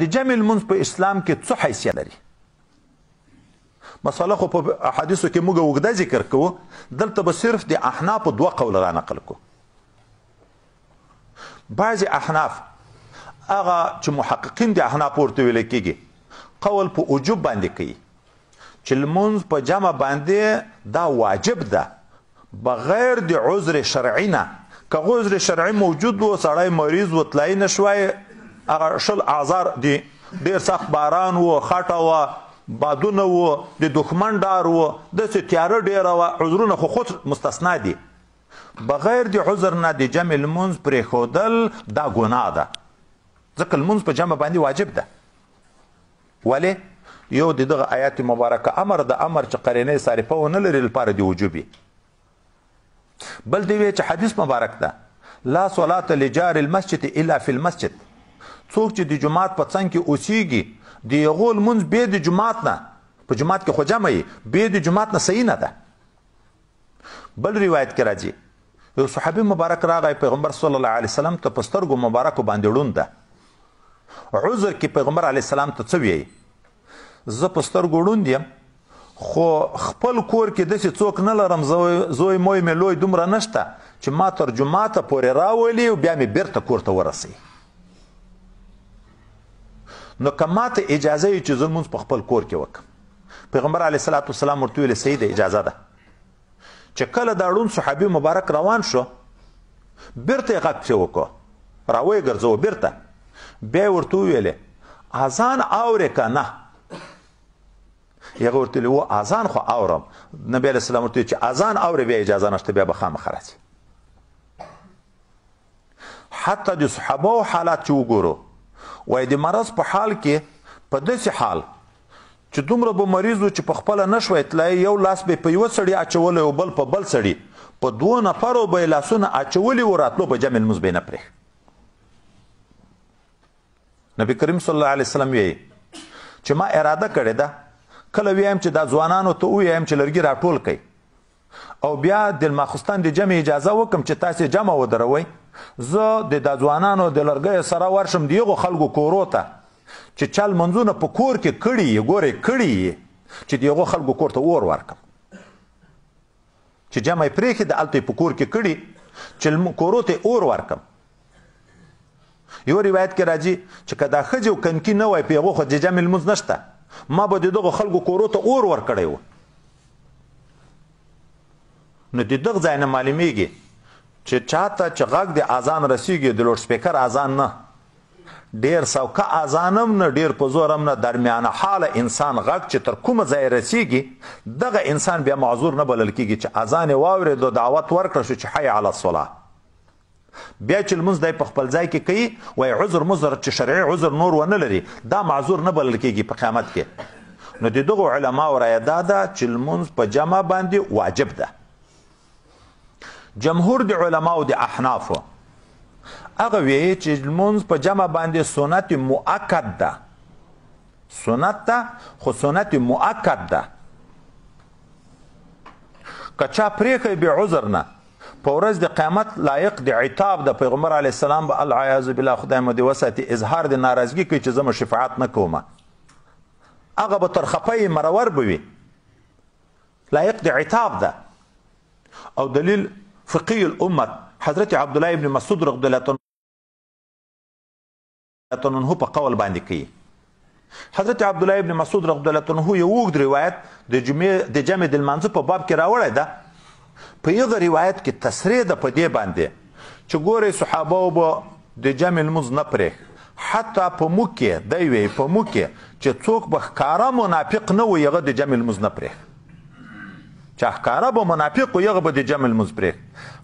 د جمع لمونځ په اسلام کې څه حیثیت لري؟ مسله خو په احادیثو کې موږ اوږده ذکر کوو، دلته به صرف د احنافو دوه قوله را نقل کوو. بعضې احناف هغه چې محققین د احناف ورته ویل کېږي قول په وجوب باندې کوي چې لمونځ په جمع باندې دا واجب ده بغیر د عذر شرعي نه. که عذر شرعي موجود و، سړی مریض و، تلای نه شوای، هغه 20 اعذار دي، ډېر سخت باران و، خټه وه، بادونه و، د دښمن ډار و، داسې تیاره ډېره وه، عذرونه خو خود مستثنا دي. بغیر د عذر نه د جمع لمونځ پرېښودل دا ګناه ده، ځکه لمونځ په جمع باندې واجب ده. ولې؟ یو د دغه آیات مبارکه امر د امر چې قرینه صارفه ونه لري لپاره د وجوبي. بل دی وی چې حدیث مبارک ده، لا صلاة لجار المسجد الا فی المسجد، څوک چې د جومات په څنګ کې اوسیږي د هغو لمونځ بې د جومات نه، په جومات کې خو جمع یي، بې د جومات نه صحیح نه ده. بل روایت کې راځي یو صحابي مبارک راغی پیغمبر صلی الله علیه وسلم ته په سترګو مبارکو باندې ړوند ده. عذر کې پیغمبر علیه السلام ته څه ویایي؟ زه په سترګو ړوند یم، خو خپل کور کې داسې څوک نه لرم، زوی موی مې لوی دومره نشته چې ما تر جوماته پورې راولي او بیا مې بیرته کور ته ورسوي. نو که ما ته اجازه وي چې زه لمونځ په خپل کور کې وکړم. پیغمبر علیه الصلاة والسلام ورته ویلې صحیح ده، اجازه ده. چې کله دا ړوند صحابي مبارک روان شو، بیرته یې غږ پسې وکړو، راویې ګرځوه بیرته، بیا یې ورته وویلې اذان اورې که نه؟ هغه ورته ویلې و اذان خو اورم. نبی علیه السلام ورته ویل چې اذان اورې بیا اجازه نشته، بیا به خامخا راځي. حتی د صحابو حالات چې وګورو، وایي د مرض په حال کې په داسې حال چې دومره به مریض و چې په خپله نه شوای تلای، یو لاس به په یوه سړي اچولی او بل په بل سړي، په دوو نفرو به یې لاسونه اچولي وو، راتلو به جمع لمونځ به یې نه پرېښ. نبی کریم صلی الله علیه وسلم ویایي چې ما اراده کړې ده کله ویم چې دا ځوانانو ته ووایم چې لرګي راټول کړئ او بیا د ماخستن د جمع اجازه وکم چې تاسې جمع ودروئ، زه د دا ځوانانو د لرګیو سره ورشم د هغو خلکو کورو ته چې چا لمونځونه په کور کې کړي یې، ګورئ کړي یې، چې د هغو خلکو کور ته اور ورکم چې جمع یې پرېښې ده، هلته یې په کور کې کړي چې کورو ته یې اور ورکم. یو روایت کې راځي چې که دا ښځې او کنکي نه وای، په هغو خو د جمع لمونځ نشته، ما به د دغو خلکو کورو ته اور ورکړی و. نو د دغه ځای نه معلومیږي چې چاته چې غږ د اذان رسیږي، د لوډ سپیکر اذان نه، ډېر سوکه اذان هم نه، ډېر په زور هم نه، درمیانه حاله انسان غږ چې تر کومه ځای رسیږي، دغه انسان بیا معذور نه بلل کیږي چې اذان یې واورېدو، دعوت ورکړه شو چې حی علی الصلاة، بیا چې لمونځ دی په خپل ځای کې کوي، وایي عذر مضر چې شرعي عذر نور ونه لري، دا معذور نه بلل کیږي په قیامت کې. نو د دغو علماو رایه دا ده چې لمونځ په جمع باندې واجب ده. جمهور د علماو د احنافو هغه ویي چې لمونځ په جمع باندې سنت مؤکد ده، سنت ده خو سنت مؤکد ده. که چا پرېښی بې عذر نه، په ورځ د قیامت لایق د عتاب د پیغمبر علیه السلام به العیاذ بالله خدای مو دې وساتي اظهار د ناراضګي کوي چې زه مو شفاعت نه کوم، هغه به تر خپه یې مرور به وي، لایق د عتاب ده. او دلیل فقی الامت حضرت عبدالله ابن مسعود رضی الله عنه په قول باندې کوي. حضرت عبدالله ابن مسعود رضی الله عنه یو اوږد روایت د جمع د لمانځه په باب کې راوړی ده. په یغه روایت کې تصریح ده په دې باندې چې ګورئ صحابه به د جمع لمونځ نه پرېښ، حتی په موږ کې دی وی په موږ کې چې څوک به ښکاره منافق نه وي هغه د جمع لمونځ نه پرېښ، چې ښکاره به منافق وي هغه به د جمع لمونځ پرېښ،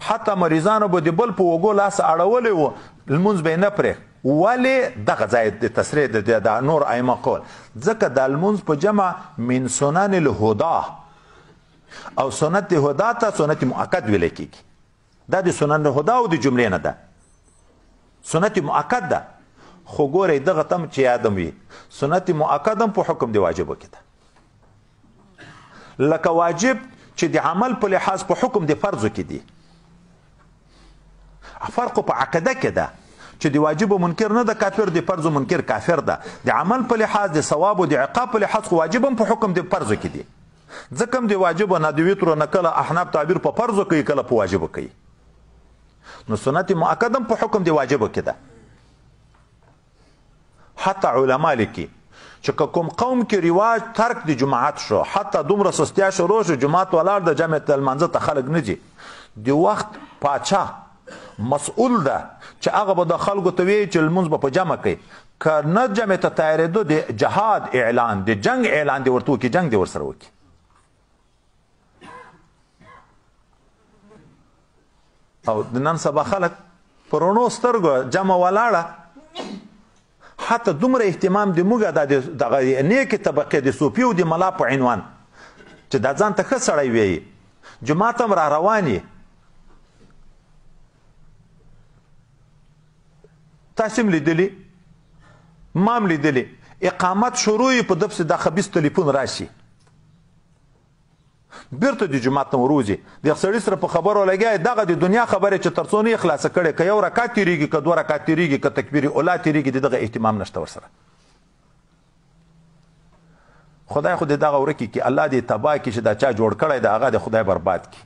حتی مریضانو به د بل په اوږو لاس اړولی و لمونځ به یې نه پرېښ. ولې دغه ځای د تصریح د نور ائمه قول؟ ځکه د لمونځ په جمع من سنن الهدی، او سنت هدا ته سنت مؤکد ویل کېږي. دا د سنن هدا او د جملې نه ده، سنت مؤکد ده. خو ګورئ دغه تم چې یادم وي، سنت مؤکد هم په حکم د واجبو کې ده، لکه واجب چې د عمل په لحاظ په حکم د فرضو کې دي. فرق په عقیده کې ده چې د واجب منکر نه د کافر، د فرض منکر کافر ده. د عمل په لحاظ، د ثواب او د عقاب په لحاظ خو واجب هم په حکم د فرض کې دي، ځکه هم د واجب نه د وترو نه کله احناف تعبیر په فرض کوي، کله په واجب کوي. نو سنت مؤکد هم په حکم د واجب کې ده. حتی علما لیکي چې که کوم قوم کې رواج ترک د جماعت شو، حتی دومره سستیا شروع شو، جماعت ولاړ د جامع ته لمانځه ته خلک نه ځي، د وخت پاچا مسؤل ده چې هغه به د خلکو ته وایي چې لمونځ به په جمع کوي، که نه جمع ته تیارېدو د جهاد اعلان، د جنګ اعلان دې ورته وکړي، جنګ دې ورسره وکړي. او د نن سبا خلک په رڼو سترګو جمع ولاړه، حتی دومره اهتمام د موږ د دغه نیکې طبقې د صوفي او د ملا په عنوان چې دا ځان ته ښه سړی وایي، جومات هم را روان یې. تاسې هم لیدلي، ما هم لیدلي، اقامت شروع یې په ده پسې دا خبیث تلیفون راشي، بیرته د جومات نه وروځي، د سړي سره په خبرو لګیا یې، دغه د دنیا خبرې چې تر څو نه یې خلاصه کړې، که یو رکعت تېرېږي، که دوه رکعت تېرېږي، که تکبیر اولا تېرېږي، د دغه اهتمام نشته ورسره. خدای خو دې دغه ورکې کړي، الله دې تباه کړي چې دا چا جوړ کړی دی، هغه دې خدای برباد کړي.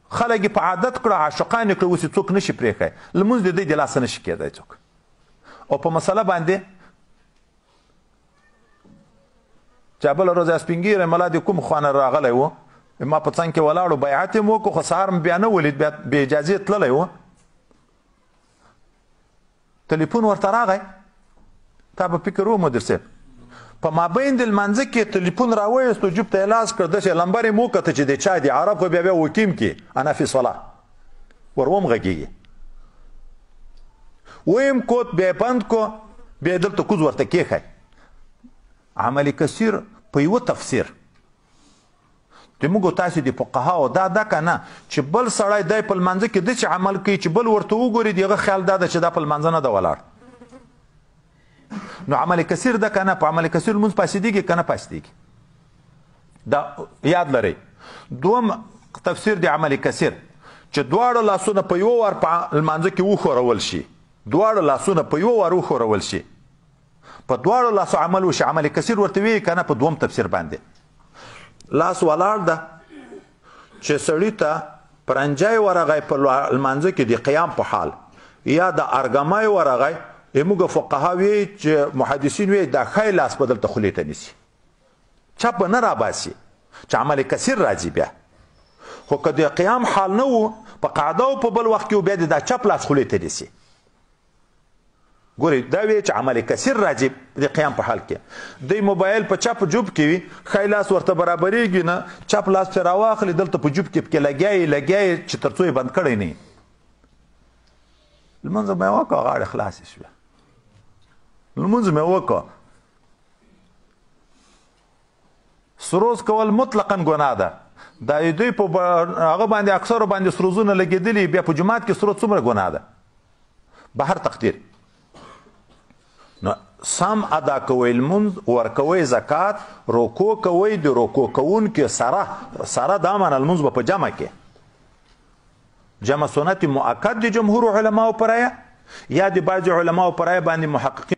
خلک یې په عادت کړه، عاشقان یې کړه، اوس یې څوک نشي پرېښی، لمونځ د دوی د لاسه نشي کېدی څوک. او په مسله باندې چې بله ورځ سپین ږیری ملا د کوم خوا نه راغلی و، ما په څنګ کې ولاړو، بیعت یې مو وکړو، خو سهار مې بیا نه ولید، بیا بې اجازې تللی و. تلیفون ورته راغی، تا به فکر و مدیر صاحب، په مابین د لمانځه کې تلیفون راوایستو، جیب ته یې لاس کړ، داسې لمبر یې مو وکته چې د چا دی، عرب خو بیا بیا وکیم کې انا فی صلاة ور وم غږېږي، ویم کوت، بیا یې بند کو، بیا یې دلته کوز ورته کېښی. عمل کثیر په یوه تفسیر د موږ تاسې د فقهاو دا ده که نه چې بل سړی دی په لمانځه کې داسې عمل کوي چې بل ورته وګوري، د هغه خیال دا ده چې دا په لمانځه نه ده ولاړ. نو عمل کثیر ده که نه؟ په عمل کثیر لمونځ فاسدېږي که نه فاسدېږي؟ دا یاد لرئ. دوم تفسیر د عمل کثیر چې دواړه لاسونه په یوه وار په لمانځه کې وښورول شي، دواړه لاسونه په یوه وار وښورول شي، په دواړو لاسو عمل وشي، عمل کثیر ورته وایي که نه؟ په دوم تفسیر باندې لاس ولاړ ده چې سړي ته پرنجی ورغی په لمانځه کې د قیام په حال، یا د ارګمای ورغی، موږ فقها وایي چې محدثین وایي دا ښی لاس به دلته خولې ته نیسي، چپ به نه راباسي چې عمل کثیر راځي. بیا خو که د قیام حال نه و، په قاعده او په بل وخت کې بیا د دا چپ لاس خولې ته نیسي. ګورئ دا وایي چې عمل کثیر راځي د قیام په حال کې، دی موبایل په چپ جوب کې وي، ښی لاس ورته برابرېږي نه، چپ لاس پرې راواخلي، دلته په جوب کې پکې لګیا یې لګیا یې چې تر څو یې بند کړی نه وي. لمونځ مې وکړ، غاړې خلاصې شوې، لمونځ مې وکړ. سروز کول مطلقاً ګناه ده. دا دوی په هغه باندې اکثرو باندې سروزونه لګېدلي، بیا په جومات کې سروز څومره ګناه ده. به هر تقدیر نو سم ادا کوئ لمونځ، ورکوئ زکات، رکوع کوئ، د رکوع کوونکي سره سره دا معنی لمونځ به په جمع کې، جمع سنت مؤکد د جمهور علماو په رایه یا د بعضې علماو په رایه باندې محققین